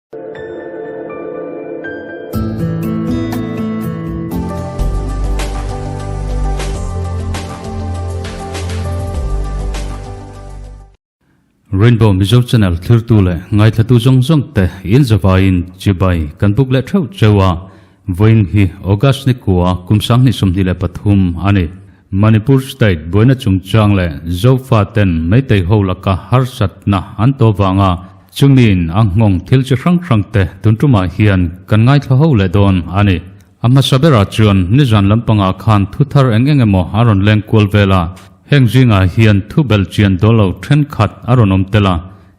Rainbow Mizo Channel thlirtu leh ngaithlatu zawng zawng te in zavaiin chibai kan buk leh theuh cheu a, vawiin hi August ni kua kum 2023 a ni. Manipur State buaina chungchang leh Zofa ten Meitei ho laka harsatna an to vanga chumiin a nghawng thil chi hrang hrang te tun tumah hian kan ngaithla ho leh dawn a ni. A hmasa berah chuan nizan lampangah khan thu thar eng eng emaw a rawn leng kual vel a, heng zingah hian thu belhchian dawl lo thenkhat a rawn awm tel a,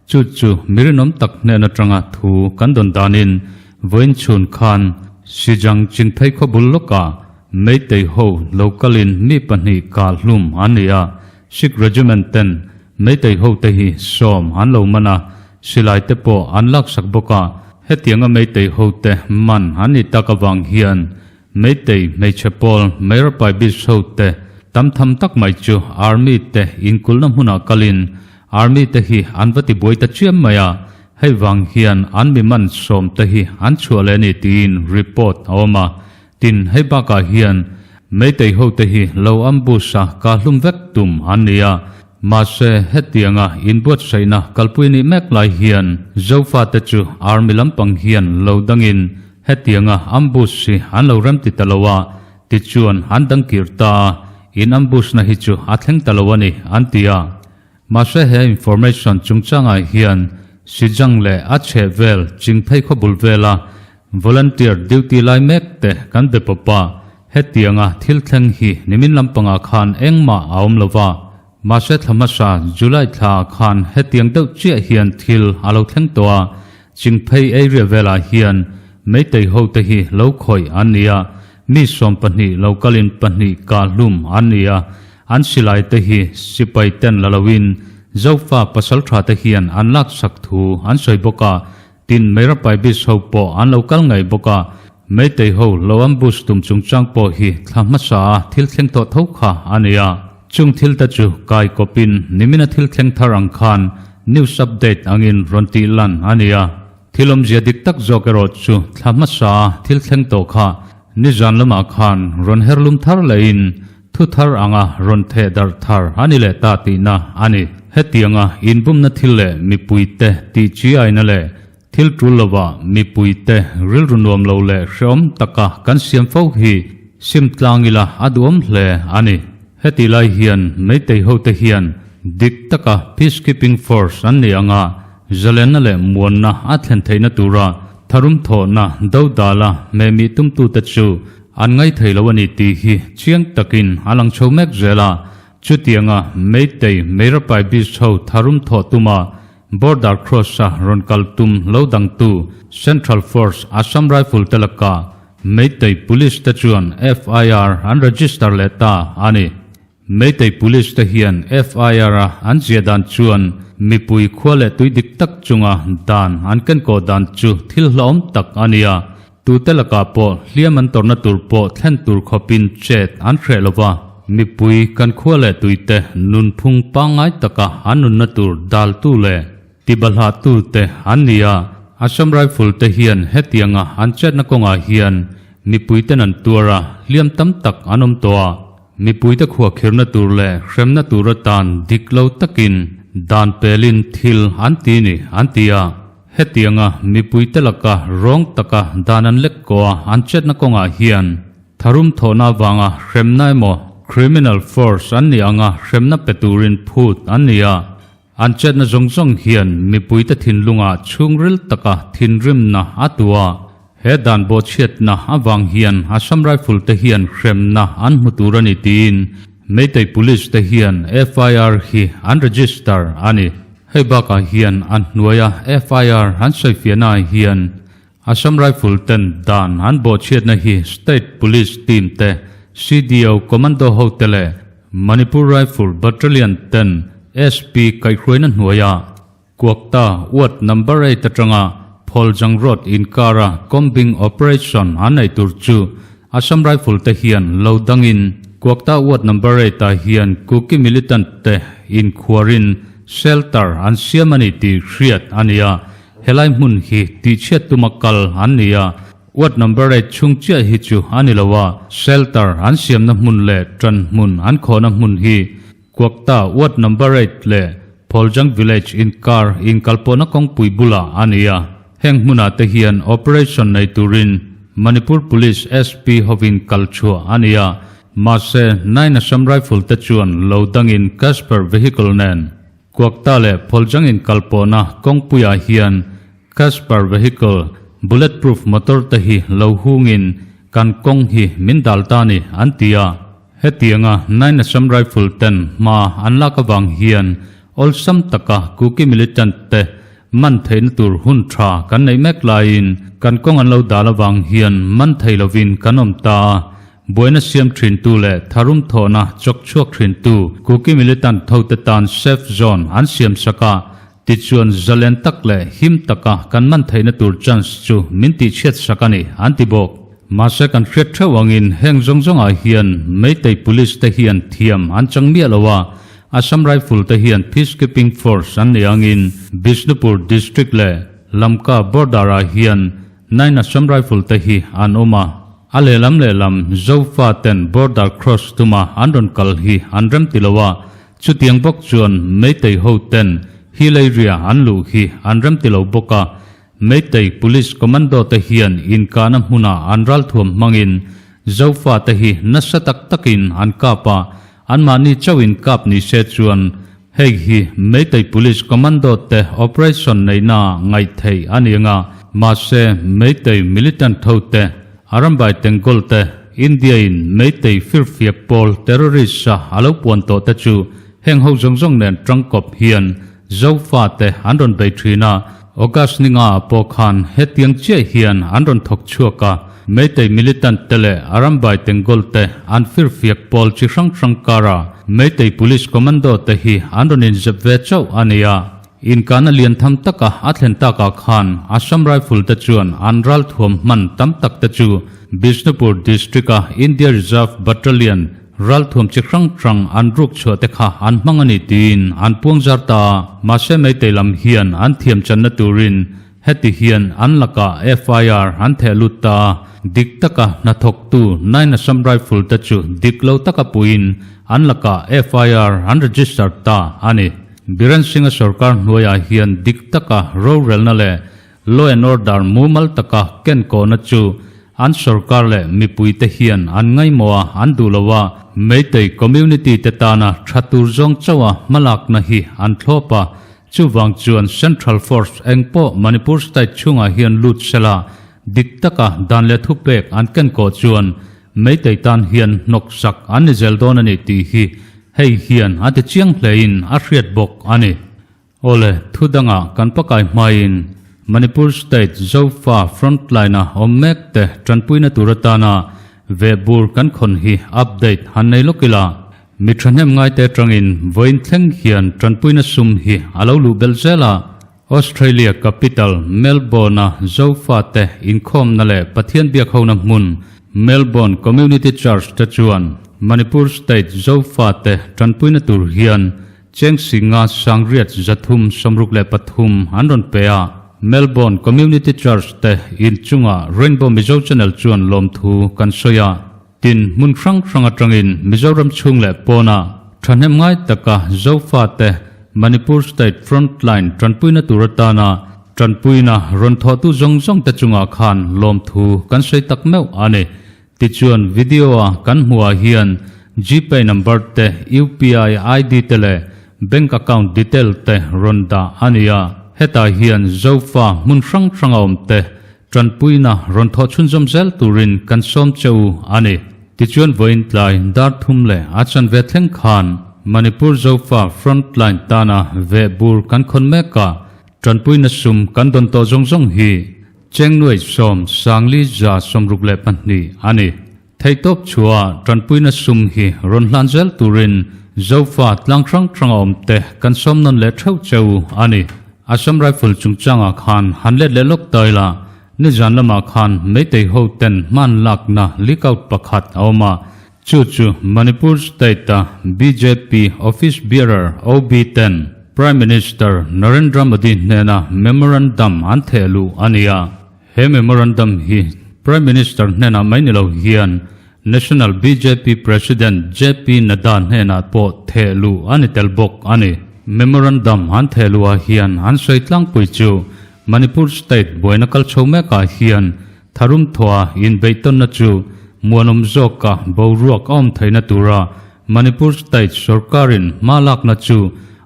chu chu mi rinawm tak hnen atanga thu kan dawn danin vawiin chhun khan Sijang Chingphei khaw bul lawkah Meitei ho lo kalin mi pahnih kah hlum an ni a, Sikh Regiment ten Meitei ho te hi sawm an lo man a, silai te pawh an laksak bawk a, hetianga Meitei ho te man an ni tak avang hian Meitei hmeichhe pawl Meirapai Beach ho te tam tham tak mai chu Army te inkulhna hmunah kalin Army te hi an va ti buai ta chiam mai a, hei vang hian an mi man sawm te hi an chhuah leh a ni tiin report a awm a. Tin, hei bakah hian Meitei hote hi lo ambush a kahlum vek tum an ni a, mahse hetianga inbuatsaihna kalpui nih mek lai hian Zofate chu army lampang hian lo dangin hetianga ambush hi an lo remti ta lo a, tichuan an dangkir ta a, in ambush na hi chu a thleng ta lo a ni an ti a. Mahse he information chungchangah hian Sijang leh a chhehvel Chingphei khaw bul vela Volunteer duty lai mek te kan be pawp a, hetianga thil thleng hi nimin lampangah khan engmah a awm lo va. Mahse thla hmasa July thla ah khan hetiang deuh chiah hian thil a lo thleng tawh a, Chingphei area velah hian Meitei ho te hi lo khawih an ni a, mi 12 lo kalin pahnih kah hlum an ni a, an silai te hi sipai ten la loin Zofa pasaltha te hian an laksak thu an sawi bawk a, Tin, Meirapai Beach ho pawh an lo kal ngei bawk a, Meitei ho lo ambush tum chungchang pawh hi thla hmasa a thil thleng tawh tho kha a ni a. Chung thil te chu kai kawpin nimina thil thleng thar ang khan news update angin rawn tih lan a ni a. Thil awmzia dik tak zawk erawh chu thla hmasa a thil thleng tawh kha nizan lamah khan rawn herlum thar lehin Thu thar anga rawn theh darh thar a ni leh ta tihna a ni. Hetianga inbumna thil leh mipuite tih chi aina leh thil tul lovah mipuite rilru nuam lo leh hreawm taka kan siam fo hi sim tlang ila a duhawm hle a ni. Hetih lai hian Meitei hote hian dik taka peacekeeping force an ni anga zalenna leh muanna a thlen theihna tura tharum thawhna dodala hmehmih tumtute chu An ngaithei lo a ni tih hi chiang takin a lang chho mek zel a, chutianga Meitei Meirapai Beach ho tharum thawh tuma Border Cross-a rawn kal tum lo dangtu Central Force Assam Rifle te laka Meitei Police te chuan FIR an register leh ta a ni. Meitei Police te hian FIR a an ziah dan chuan mipui khua leh tui dik tak chunga dan an kenkawh dan chu thil hlauhawm tak a ni a, tute lakah pawh hliam an tawrhna tur pawh thlen tur khawpin chet an hreh lo va, mipui kan khua leh tuite nunphung pangngai taka an nunna tur daltu leh tibalhahtu te an ni a. Assam Rifle te hian hetianga an chetna kawngah hian mipuiten an tuar a, hliam tam tak an awm tawh a. Mipuite khuahkhirhna tur leh hremna tur atan dik lo takin dan pelin thil an ti ni an ti a. Hetianga mipuite laka rawng taka dan an lek kaw a an chetna kawngah hian tharum thawhna avanga hremna emaw criminal force an nih anga hremna pe turin phut an ni a. An chetna zawng zawng hian mipuite thinlungah chhungril taka thinrimna a tu a, he dan bawhchhiatna avang hian Assam Rifle te hian hremna an hmu tur a ni tiin Meitei Police te hian FIR hi an register a ni. Hei bakah hian a hnuaia FIR an sawifiahnaah hian Assam Rifle ten dan an bawhchhiatna hi State Police team te, CDO Commando ho te leh Manipur Rifle Battalion ten SP kaihhruaina hnuaia Kuakta Ward Number Eight atanga Pholjang Road inkara combing operation an nei tur chu Assam Rifle te hian lo dangin Kuakta Ward Number Eight ah hian Kuki militant te inkhuarin shelter an siam a ni tih hriat a ni a. helai hmun hi tihchhiat tuma kal an ni a, Ward number eight chhung chiah hi chu a ni lo a, shelter an siamna hmun leh ṭan hmun an khawhna hmun hi Kuakta ward number eight leh Pholjang village inkar inkalpawhna kawngpui bulah a ni a. Heng hmunah te hian operation nei turin Manipur Police SP hovin kal chhuah a ni a, mahse nine Assam Rifle te chuan lo dangin Casper vehicle nen Kuakta leh Pholjang inkalpawhna kawngpuiah hian Casper vehicle bulletproof motor te hi lo hungin kan kawng hi min dal ta ni an ti a. Hetianga nine Assam Rifle ten hma an lak avang hian awlsam taka Kuki militant te man theihna tur hun tha kan neih mek laiin kan kawng an lo dal avang hian man thei lovin kan awm ta a, buaina siam thintu leh tharum thawhna chawk chhuak thintu Kuki militant hote tan safe zone an siam sak a, tichuan zalen tak leh him taka kan man theihna tur chance chu min tihchhiat sak a ni, an ti bawk. Mahse kan hriat theuh angin heng zawng zawngah hian Meitei Police te hian thiam an chang miah lo a, Assam Rifle te hian Peacekeeping Force an ni angin Bishnupur District leh Lamka border ah hian nine Assam Rifle te hi an awm a. A lehlam lehlam Zofa ten border cross tuma an rawn kal hi an rem ti lo a, chutiang bawk chuan Meitei ho ten hill area an luh hi an rem ti lo bawk a, Meitei Police Commando te hian inkahna hmunah an ralthuam hmangin Zofa te hi nasa tak takin an kap a, anmahni chauh in kap ni se chuan hei hi Meitei Police Commando te operation neihna ngaih theih a ni anga, mahse Meitei militant ho te, Arambai Tengol te, India in Meitei firfiak pawl terrorist a a lo puan tawh te chu heng ho zawng zawng nen tangkawp hian Zofa te an rawn bei thin a, August ni nga ah pawh khan hetiang chiah hian an rawn thawk chhuak a, Meitei militant te leh Arambai Tengol te an firfiak pawl chi hrang hrang kara Meitei Police Commando te hi an rawn inzep ve chauh a ni a. Inkahna lian tham taka a thlen takah khan Assam Rifle te chuan an ralthuam hman tam tak te chu Bishnupur District-a India Reserve Battalion Ralthuam chi hrang hrang an ruk chhuah te kha an hmang a ni tiin an puang zar ta a, mahse Meitei lam hian an thiam channa turin heti hian an lakah FIR an theh lut ta a, dik taka hnathawktu nine Assam Rifle te chu dik lo taka puiin an lakah FIR an register ta a ni. Biren Singh-a sorkar hnuaiah hian dik taka rorelna leh Law and order mumal taka ken kawhna chu an sorkar leh mipuite hian an ngaihmawh a, an duh lo a, Meitei community te tana tha tur zawng chauha hmalakna hi an thlawp a, chuvang chuan Central force eng pawh Manipur state chhungah hian lut sela dik taka dan leh thupek an ken kawh chuan Meitei tan hian hnawksak an ni zel dawn a ni tih hi hei hian a ti chiang hlein a hriat bawk a ni. Awle, thu dangah kan pakai hmain Manipur State Zofa Frontline-a awm mek te tanpuina tur atana vehbur kan khawn hi update han nei lawk ila. Mi thahnem ngaite atangin vawiin thleng hian tanpuina sum hi a lo luh belh zel a. Australia capital Melbourne-a Zofa te inkhawmna leh Pathian biakhona hmun Melbourne Community Church te chuan Manipur State Zofa te tanpuina tur hian Cheng Singa Sangriat 363 an rawn pe a, Melbourne Community Church te inchungah Rainbow Mizo Channel chuan lawmthu kan sawi a, tin hmun hrang hrang atangin Mizoram chhung leh pawnah thahnem ngai taka Zofa te Manipur State Frontline tanpuina tur atana tanpuina rawn thawhtu zawng zawng te chungah khan lawmthu kan sawi tak meuh a ni. Tichuan video a kan hmuh ah hian Gpay number te, UPI ID te leh bank account detail te rawn dah a ni a. Hetah hian Zofa hmun hrang hrang a awm te tanpuina rawn thawh chhunzawm zel turin kan sawm che u a ni. Tichuan vawiin tlai dar thum leh a chanve thleng khan Manipur Zofa Frontline tana vehbur kan khawn mek a, tanpuina sum kan dawn tawh zawng zawng hi Chengnuai sawm sangli za 62 a ni. Theihtawp chhuah tanpuina sum hi rawn hlan zel turin Zofa tlang hrang hranga awmte kan sawm nawn leh theuh cheu a ni. Assam Rifle chungchangah khan han let leh lawk ta ila, nizan lamah khan Meitei ho ten hman lakna leak out pakhat a awm a, chu chu Manipur State-a bjp Office Bearer OB ten. Prime Minister Narendra Modi hnena memorandum an theh luh a ni a. He memorandum hi Prime Minister hnenah mai ni lo hian National bjp President JP Nadda hnenah pawh theh luh a ni tel bawk a ni. Memorandum an theh luhah hian an sawi tlangpui chu Manipur State buaina kal chho mekah hian tharum thawha inbeihtawnna chu muanawm zawka boruak a awm theihna tura Manipur State sorkarin hma lakna chu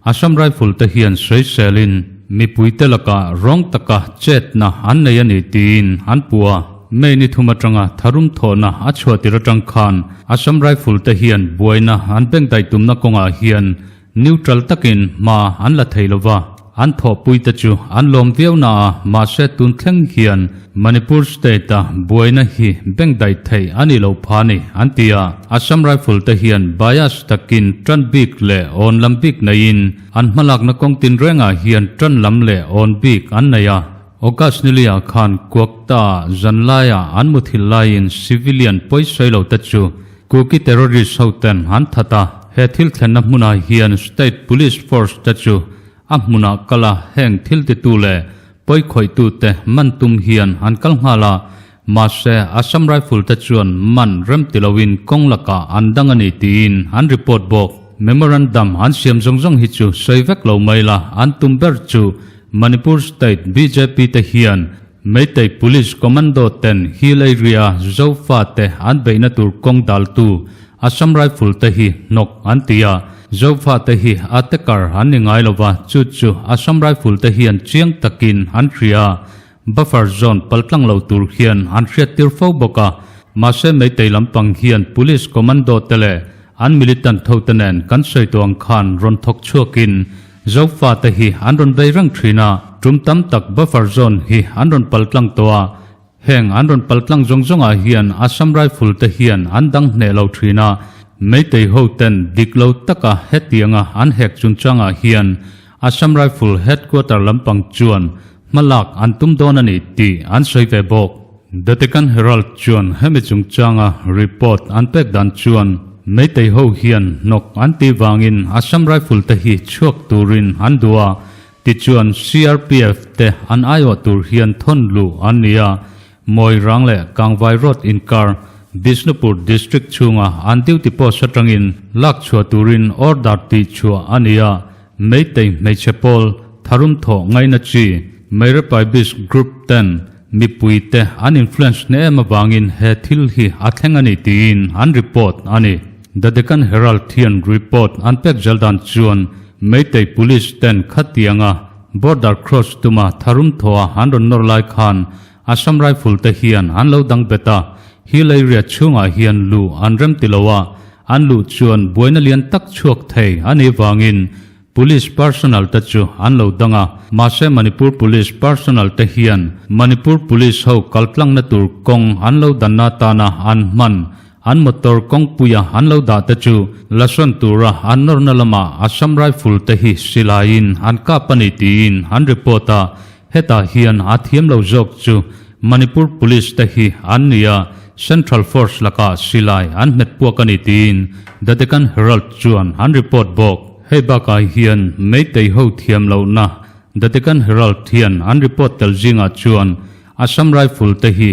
Assam Rifle te hian sawiselin mipuite lakah rawng taka chetna an nei a ni tiin an puh a. May ni thum atanga tharum thawhna a chhuah tir atang khan Assam Rifle te hian buaina an bengdaih tumna kawngah hian Neutral takin hma an la thei lova, an thawhpuite chu an lawm viau na a, mahse tun thleng hian Manipur state-a buaina hi bengdaih theih a nih loh pha ni, an ti a. Assam Rifle te hian bias takin tan bik leh awn lam bik neiin an hmalakna kawng tinrengah hian tan lam leh awn bik an nei a. August nilia khan Kuakta zanlaia an muthilh laiin civilian pawisawi lo te chu Kuki terrorist ho ten an that a, he thil thlenna hmunah hian state police force te chu a hmunah kal a, heng thil titu leh pawikhawihtu te man tum hian an kal nghal a, mahse Assam Rifle te chuan man rem ti loin kawng lakah an dang a ni tiin an report bawk. Memorandum an siam zawng zawng hi chu sawi vek lo mai la, an tum ber chu Manipur state bjp te hian Meitei Police Commando ten Hill Area Zofa te an beihna tur kawng daltu Assam Rifle te hi hnawk an ti a, Zofa te hi a tekar an ni ngai lova, chu chu Assam Rifle te hian chiang takin an hria a, buffer zone paltlang lo tur hian an hriattir fo bawk a, mahse Meitei lampang hian Police Commando te leh an militant ho te nen kan sawi tawh ang khan rawn thawk chhuakin Zofate hi an rawn bei reng thin a, tum tam tak buffer zone hi an rawn pal tlang tawh a, heng an rawn pal tlang zawng zawngah hian Assam Rifle te hian an dang hneh lo thin a, Meitei ho ten dik lo taka hetianga an hek chungchangah hian Assam Rifle headquarter lampang chuan hmalak an tum dawn a ni tih an sawi ve bawk. The Deccan Herald chuan hemi chungchanga report an pek dan chuan Meitei ho hian hnawk an tih vangin Assam Rifle te hi chhuak turin an duh a, tichuan CRPF te an aiawh tur hian thawn luh an ni a, Mawirang leh Kangvai Road inkar Bishnupur District chhunga an duty post atangin lak chhuah turin order tih chhuah a ni a, Meitei hmeichhe pawl tharum thawh ngaina chi Meirapaibis Group ten Mipuite an influence hneh em avangin he thil hi a thleng a ni tiin an report a ni. The Deccan Herald hian report an pek zel dan chuan Meitei Police ten khatianga border cross tuma tharum thawha an rawn nawr lai khan Assam Rifle te hian an lo dang bet a, hill area chhungah hian luh an rem ti lo a, an luh chuan buaina lian tak chhuak thei a nih vangin Police personnel te chu an lo dang a, mahse Manipur Police personnel te hian Manipur Police ho kaltlangna tur kawng an lo danna atana an hman an motor kawngpuia an lo dah te chu lasawn tura an nawrna lamah Assam Rifle te hi silaiin an kap a ni tiin an report a, hetah hian a thiam lo zawk chu Manipur Police te hi an ni a, Central Force lakah silai an hmet puak a ni tiin The Deccan Herald chuan an report bawk. Hei bakah hian Meitei ho thiam lohna The Deccan Herald hian an report tel zingah chuan Assam Rifle te hi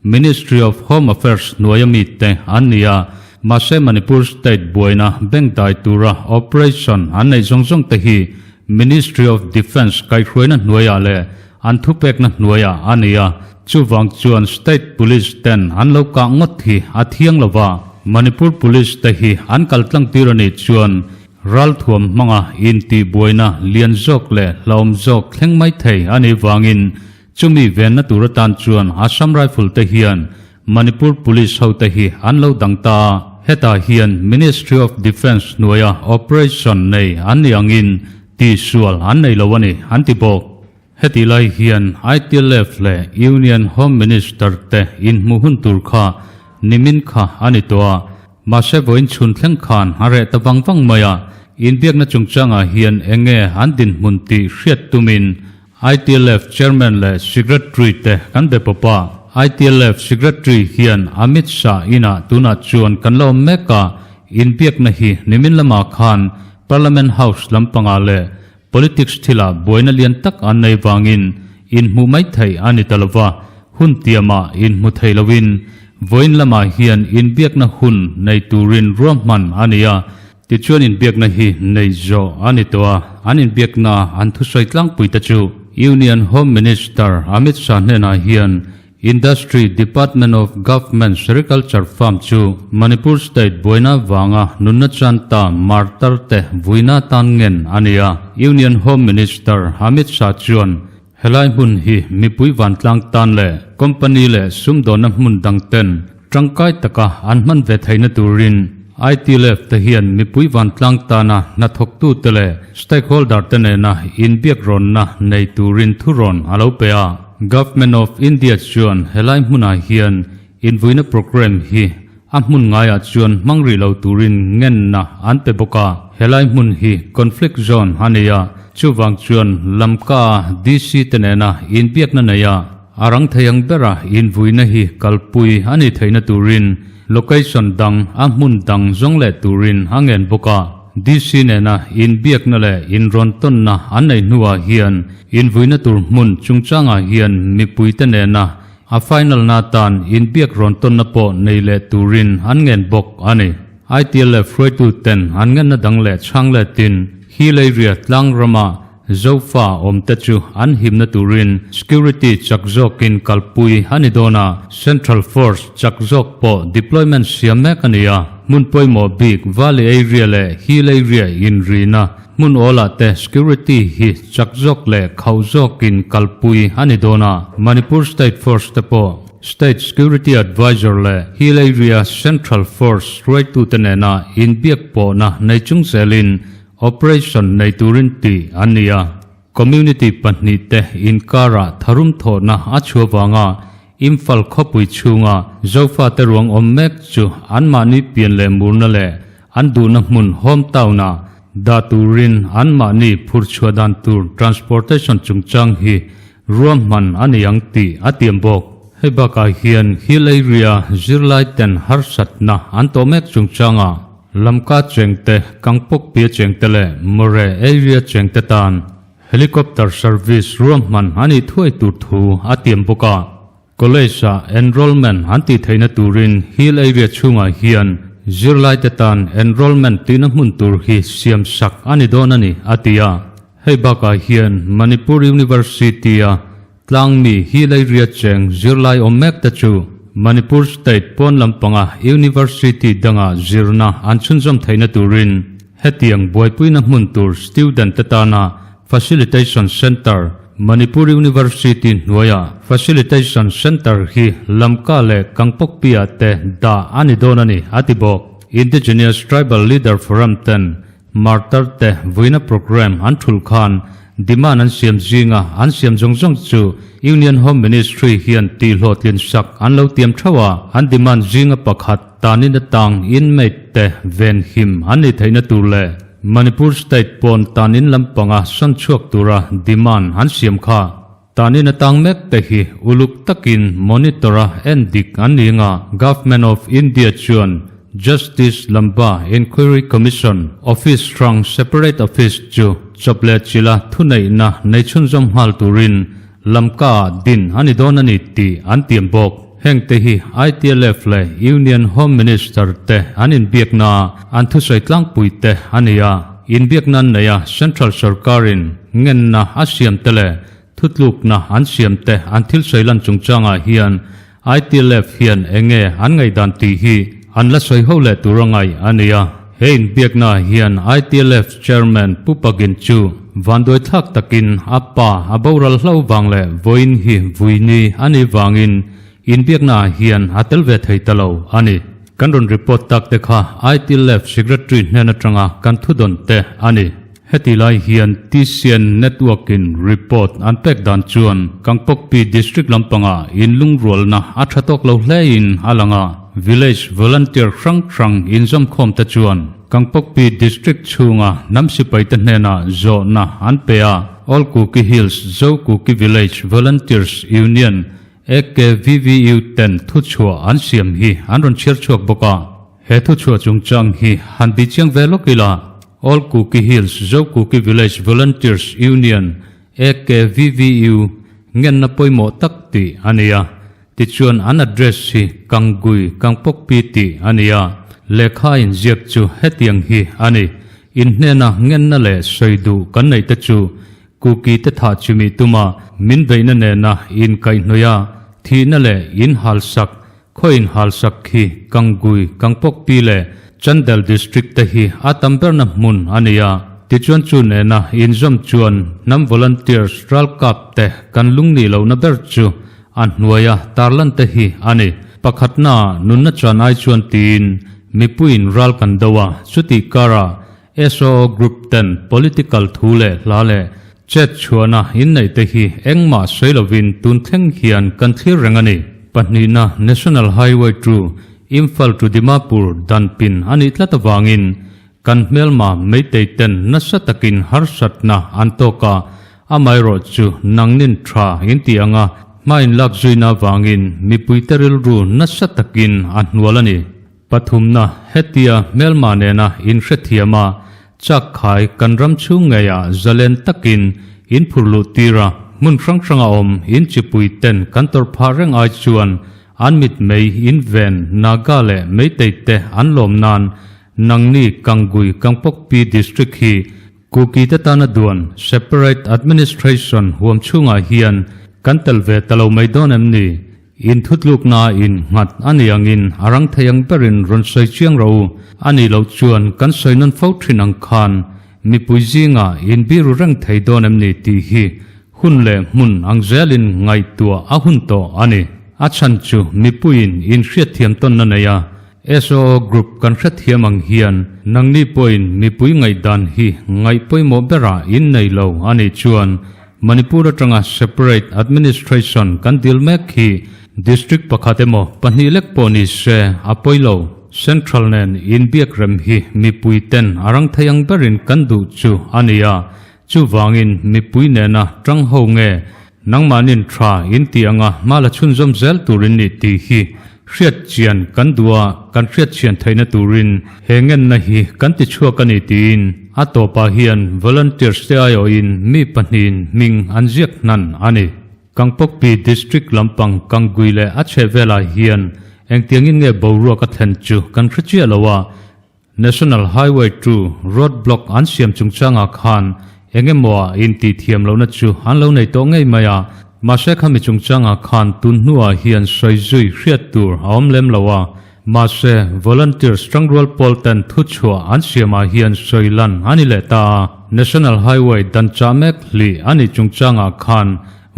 Ministry of Home Affairs hnuaia mite an ni a, mahse Manipur State buaina bengdai tura operation an neih zawng zawng te hi Ministry of Defence kaihhruaina hnuaiah leh an thupekna hnuaiah a ni a, chuvang chuan State Police ten an lo kah ngawt hi a thiang lo va, Manipur Police te hi an kal tlang tir a nih chuan ralthuam hmanga intihbuaina lian zawk leh hlauhawm zawk thleng mai thei a nih vangin chumi venna tur atan chuan Assam Rifle te hian Manipur Police hote hi an lo dang ta a, hetah hian Ministry of Defence hnuaia operation nei an nih angin tihsual an nei lo a ni an ti bawk. Hetih lai hian ITLF leh Union Home Minister te inhmuh hun tur kha nimin kha a ni tawh a, mahse vawiin chhun thleng khan a reh ta vang vang mai a, inbiakna chungchangah hian eng nge an dinhmun tih hriat tumin ITLF Chairman leh Secretary te kan be pawp a, ITLF Secretary hian Amit Shah inah tunah chuan kan la awm mek a, inbiakna hi nimin lamah khan Parliament House lampangah leh. Politics thilah buaina lian tak an nei vangin inhmuh mai theih a ni ta lova, hun tiamah inhmu thei loin vawiin lamah hian inbiakna hun nei turin ruahman a ni a. Tichuan inbiakna hi nei zawh a ni tawh a, an inbiakna an thusawi tlangpui te chu Union Home Minister Amit Shah hnenah hian Industry Department of Government Sericulture Farm chu Manipur State buaina vanga nunna chan ta martar te vuina tan ngen a ni a. Union Home Minister Amit Shah chuan helai hmun hi mipui vantlang tan leh company leh sumdawnna hmun dang ten tangkai taka an hman ve theihna turin ITLF te hian mipui vantlang tana hnathawktu te leh stakeholder te nena inbiakrawnna nei turin thurawn a lo pe a. Government of India chuan helai hmunah hian invuina programme hi a hmun ngaiah chuan hmang rih lo turin ngenna an pe bawk a. Helai hmun hi conflict zone a ni a, chuvang chuan Lamka DC te nena inbiakna nei a, a rang thei ang bera invuina hi kalpui a ni theihna turin location dang a hmun dang zawng leh turin a ngen bawk a. DC nena inbiakna leh inrawntawnna an nei hnuah hian Invuina tur hmun chungchangah hian mipuite nena a final na tan inbiak rawn tawnna pawh nei leh turin an ngen bawk a ni. ITLF hruaitu ten an ngenna dang leh chhang letin Hill area tlang rama Zofa awmte chu an himna turin security chak zawkin kalpui a ni dawn a, Central Force chak zawk pawh deployment siam mek a ni a, hmun pawimawh bik Valley area leh Hill area inrina Hmun awlah te security hi chak zawk leh khauh zawkin kalpui a ni dawn a, Manipur State Force te pawh State Security Advisor leh Hill Area Central Force hruaitute nena inbiak pawhna nei chung zelin operation nei turin tih an ni a. Community pahnihte inkarah tharum thawhna a chhuah vanga Imphal khawpui chhunga Zofate ruang awm mek chu anmahni pian leh murna leh an duhna hmun home town-ah dah turin anmahni phur chhuah dan tur transportation chungchang hi ruahman a ni ang tih a tiam bawk. Hei bakah hian Hill Area zirlai ten harsatna an tawh mek chungchangah Lamka chengte, Kangpokpia chengte leh More Area chengte tan Helicopter service ruahman a nih thuai tur thu a tiam bawk a, College-ah enrollment an tih theihna turin Hill Area chhungah hian zirlaite tan enrollment tihna hmun tur hi siam sak a ni dawn a ni, a ti a. Hei bakah hian Manipur University-a tlangmi Hill Area cheng zirlai awm mek te chu Manipur State pawn lampanga University danga zirna an chhunzawm theihna turin Hetiang buaipuina hmun tur student te tana Facilitation Centre, Manipur University hnuaia Facilitation Centre hi Lamka leh Kangpokpi-ah te dah a ni dawn a ni, a ti bawk. Indigenous Tribal Leader Forum ten Martar te vuina programme an thulh khan demand an siam zinga an siam zawng zawng chu Union Home Ministry hian tihhlawhtlin sak an lo tiam theuh a, an demand zinga pakhat Tanin atang inmate te ven him an ni theihna tur leh Manipur state pawn tanin lampanga sawn chhuak tura demand an siam kha. Tanin atang mek te hi uluk takin monitor a en dik an ni anga Government of India chuan Justice Lamba Inquiry Commission office hrang separate office chu chawp leh chila thuneihna nei chhunzawm nghal turin Lamka ah din a ni dawn a ni tih an tiam bawk. Heng te hi ITLF leh Union Home Minister te an inbiakna a an thusawi tlangpui te a ni a. Inbiakna an nei a Central sorkarin ngenna a siam te leh thutlukna an siam te an thil sawi lan chungchangah hian ITLF hian enge an ngaihdan tih hi an la sawi ho leh tur a ngaih a ni a. He inbiakna hian ITLF Chairman Pu Pagin chu vanduai thlak takin a pa a boral hlo vang leh vawiin hi vuini a nih vangin inbiakna ah hian a tel ve thei ta lo a ni. Kan rawn report tak te kha ITLF Secretary hnen atanga kan thudawn te a ni. Heti lai hian TCN Network in report an pek dan chuan Kangpokpi District lampangah inlungrualna a tha tawk lo hlein a lang a, Village Volunteer hrang hrang inzawmkhawm te chuan Kangpokpi District chhunga hnam sipaite hnenah zawhna an pe a, All Kuki Hills Zo Kuki Village Volunteers Union, AKVVU, ten thuchhuah an siam hi an rawn chhiar chhuak bawk a. He thuchhuah chungchang hi han bihchiang ve lawk ila. All Kuki Hills Zo Kuki Village Volunteers Union, AKVVU, ngenna pawimawh tak tih a ni a. Tichuan an address hi Kangui Kangpokpi tih a ni a. Lehkha inziak chu hetiang hi a ni. Inhnena ngenna leh sawi duh kan neih te chu Kuki te thah chimih tuma min beihna nena inkaihhnawih a, thihna leh inhalsak Khaw inhalsak khi Kangui, Kangpokpi leh Chandel District te hi a tam berna hmun a ni a. Tichuan chu nena inzawm chuan hnam volunteers ralkap te kan lungnih lohna ber chu a hnuaia tarlan te hi a ni. Pakhatna nunna chan ai chuan tiin mipuiin ral kan do a, chutih karah SOO Group ten political thu leh hla leh chet chhuahna inneih te hi engmah sawi lovin tun thleng hian kan thlir reng a ni. Pahnihna National Highway to Imphal to Dimapur dan pin a nih tlat avangin kan hmelma Meitei ten nasa takin harsatna an tawk a, amaherawh chu nangnin tha in ti anga hma inlak zuina avangin mipuite rilru nasa takin a hnual a ni. Pathumna, hetia hmelma nena inhrethiam a, chak khai kan ram chhung ngeiah zalen takin in phur luh tir a, hmun hrang hranga awm in chipui ten kan tawrh phah reng ai chuan an mit mei in ven Naga leh Meitei te an lawm nan nangni Kangui Kangpokpi District hi Kuki te tana duan Separate Administration huam chhungah hian kan tel ve ta lo mai dawn em ni? In thutlukna in nghat a ni angin a rang thei ang berin rawn sawi chiang rawh u. A nih loh chuan kan sawi nawn fo thin ang khan mipui zingah in biru reng thei dawn em ni tih hi hun leh hmun ang zelin ngaihtuah a hun tawh a ni. A chhan chu mipuiin in hriatthiam tawnna nei a, SOO Group kan hrethiam ang hian nangni pawhin mipui ngaihdan hi ngaih pawimawh berah in nei lo a nih chuan Manipur atanga separate administration kan dil mek hi district pakhat emaw pahnih lek pawh ni se a pawi lo. Central nen inbiak rem hi mipui ten a rang thei ang berin kan duh chu a ni a, chuvangin mipui nena tang ho nge nangmahnin tha in tih anga hma la chhunzawm zel turin ni tih hi hriat chian kan duh a, kan hriat chian theihna turin he ngenna hi kan ti chhuak a ni tiin a tawpah hian volunteers te aiawhin mi pahnihin hming an ziak hnan a ni. Kangpokpi District lampang Kangui leh a chhehvelah hian engtiangin nge boruak a thlen chu kan hre chiah lo a, National Highway 2 road block an siam chungchangah khan eng emaw ah intih thiam lohna chu an lo nei tawh ngei mai a, mahse khami chungchangah khan tun hnuah hian sawi zui hriat tur a awm lem lo a, mahse volunteers tangrual pawl ten thuchhuah an siamah hian sawi lan a ni leh ta a, National Highway dan chah mek hlih a nih chungchangah khan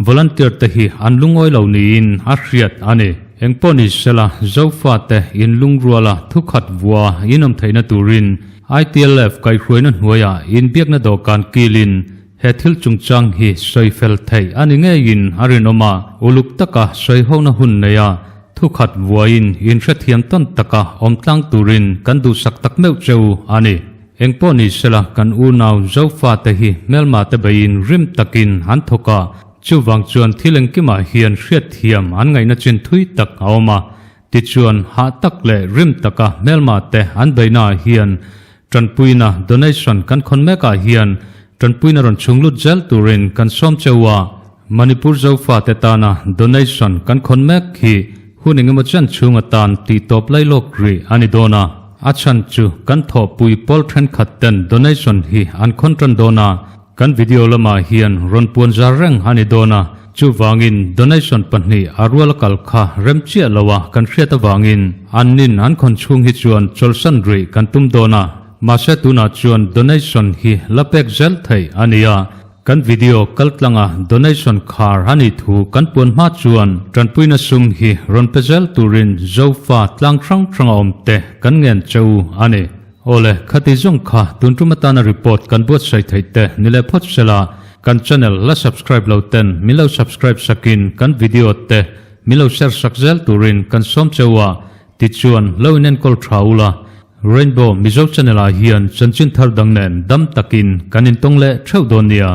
Volunteer te hi an lungawi lo niin a hriat a ni. Engpawh ni sela, Zofate in lungruala thukhat vua in awm theihna turin ITLF kaihhruaina hnuaiah inbiakna dawhkan kilin he thil chungchang hi sawi fel theih a ni ngeiin a rinawm a, uluk taka sawihona hun neia thukhat vuain inhrethiam tawn taka awm tlang turin kan duhsak tak meuh cheu a ni. Engpawh ni sela kan unau Zofate hi hmelma te beiin rim takin an thawk a, chuvang chuan thil engkimah hian hriatthiam an ngaihna chin thui tak a awm a, tichuan hah tak leh rim taka hmelma te an beihnaah hian tanpuina donation kan khawn mekah hian tanpuina rawn chhung lut zel turin kan sawm cheu a, Manipur Zofate tana donation kan khawn mek hi hun engemaw chen chhung atan tihtawp lailawk rih a ni dawn a. A chhan chu kan thawhpui pawl thenkhat ten donation hi an khawn tan dawn a, kan video lamah hian rawn puan zar reng a ni dawn a, chuvangin donation pahnih a rual a kal kha rem chiah lo a kan hriat avangin an nin an khawn chhung hi chuan chawlhsan rih kan tum dawn a, mahse tunah chuan donation hi la pek zel theih a ni a. Kan video kaltlanga donation khar a nih thu kan puan hma chuan tanpuina sum hi rawn pe zel turin Zofa tlang hrang hranga awm te kan ngen che u a ni. Awle, khati zawng kha tun tum atana report kan buatsaih theih te ni leh phawt sela, kan channel la subscribe lo ten min lo subscribe sakin kan video te min lo share sak zel turin kan sawm che u a, tichuan lo inenkawl tha ula, Rainbow Mizo channel ah hian chanchin thar dang nen dam takin kan intawng leh theuh dawn nia.